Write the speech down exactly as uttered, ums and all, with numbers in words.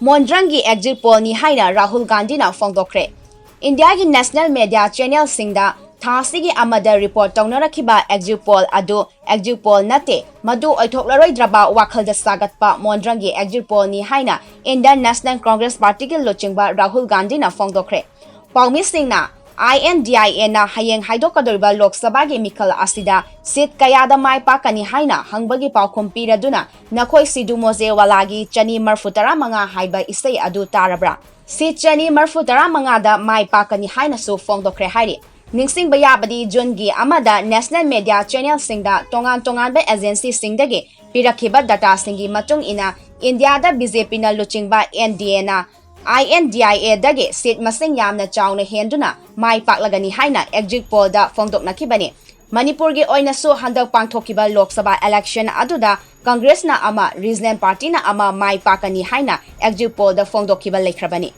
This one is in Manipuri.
ꯃꯣꯟꯗ꯭ꯔꯪꯒꯤ exit pollꯅꯤ ꯍꯥꯏꯅ ꯔꯥꯍꯨꯜ ꯒꯥꯟꯙꯤꯅ ꯐꯣꯡꯗꯣꯛꯈ꯭ꯔꯦ꯫ ꯏꯟꯗꯤꯌꯥꯒꯤ national media channelꯁꯤꯡꯗ ꯊꯥ ꯑꯁꯤꯒꯤ ꯑꯃꯗ report ꯇꯧꯅꯔꯛꯈꯤꯕ exit poll ꯑꯗꯨ exit poll ꯅꯠꯇꯦ, ꯃꯗꯨ ꯑꯣꯏꯊꯣꯛꯂꯔꯣꯏꯗ꯭ꯔꯕ ꯋꯥꯈꯜꯗ ꯁꯥꯒꯠꯄ ꯃꯣꯟꯗ꯭ꯔꯪꯒꯤ exit pollꯅꯤ ꯍꯥꯏꯅ Indian National Congress Partyꯒꯤ ꯂꯨꯆꯤꯡꯕ ꯔꯥꯍꯨꯜ ꯒꯥꯟꯙꯤꯅ ꯐꯣꯡꯗꯣꯛꯈ꯭ꯔꯦ꯫ ꯄꯥꯎꯃꯤꯁꯤꯡꯅ INDIAꯅ ꯍꯌꯦꯡ ꯍꯥꯏꯗꯣꯛꯀꯗꯧꯔꯤꯕ ꯂꯣꯛ ꯁꯚꯥꯒꯤ ꯃꯤꯈꯜ ꯑꯁꯤꯗ seat ꯀꯌꯥꯗ ꯃꯥꯏ ꯄꯥꯛꯀꯅꯤ ꯍꯥꯏꯅ ꯍꯪꯕꯒꯤ ꯄꯥꯎꯈꯨꯝ ꯄꯤꯔꯗꯨꯅ ꯅꯈꯣꯏ ꯁꯤꯗꯨ ꯃꯣꯖꯦꯋꯥꯂꯥꯒꯤ ꯆꯅꯤ ꯃꯔꯐꯨ ꯇꯔꯥ ꯃꯉꯥ ꯍꯥꯏꯕ ꯏꯁꯩ ꯑꯗꯨ ꯇꯥꯔꯕ꯭ꯔꯥ? Seat ꯆꯅꯤ ꯃꯔꯐꯨ ꯇꯔꯥ ꯃꯉꯥꯗ ꯃꯥꯏ ꯄꯥꯛꯀꯅꯤ ꯍꯥꯏꯅꯁꯨ ꯐꯣꯡꯗꯣꯛꯈ꯭ꯔꯦ ꯍꯥꯏꯔꯤ꯫ ꯅꯤꯡꯁꯤꯡꯕ ꯌꯥꯕꯗꯤ, Juneꯒꯤ ꯑꯃꯗ national media channelꯁꯤꯡꯗ ꯇꯣꯉꯥꯟ ꯇꯣꯉꯥꯟꯕ agencyꯁꯤꯡꯗꯒꯤ ꯄꯤꯔꯛꯈꯤꯕ dataꯁꯤꯡꯒꯤ ꯃꯇꯨꯡ ꯏꯟꯅ, ꯏꯟꯗꯤꯌꯥꯗ BJPꯅ ꯂꯨꯆꯤꯡꯕ NDAꯅ INDIAꯗꯒꯤ seat ꯃꯁꯤꯡ ꯌꯥꯝꯅ ꯆꯥꯎꯅ ꯍꯦꯟꯗꯨꯅ ꯃꯥꯏ ꯄꯥꯛꯂꯒꯅꯤ ꯍꯥꯏꯅ exit pollꯗ ꯐꯣꯡꯗꯣꯛꯅꯈꯤꯕꯅꯤ꯫ ꯃꯅꯤꯄꯨꯔꯒꯤ ꯑꯣꯏꯅꯁꯨ ꯍꯟꯗꯛ ꯄꯥꯡꯊꯣꯛꯈꯤꯕ ꯂꯣꯛ ꯁꯚꯥ electionꯅ ꯑꯗꯨꯗ Congressꯅ ꯑꯃ, regional partyꯅ ꯑꯃ ꯃꯥꯏ ꯄꯥꯛꯀꯅꯤ ꯍꯥꯏꯅ exit pollꯗ ꯐꯣꯡꯗꯣꯛꯈꯤꯕ ꯂꯩꯈ꯭ꯔꯕꯅꯤ꯫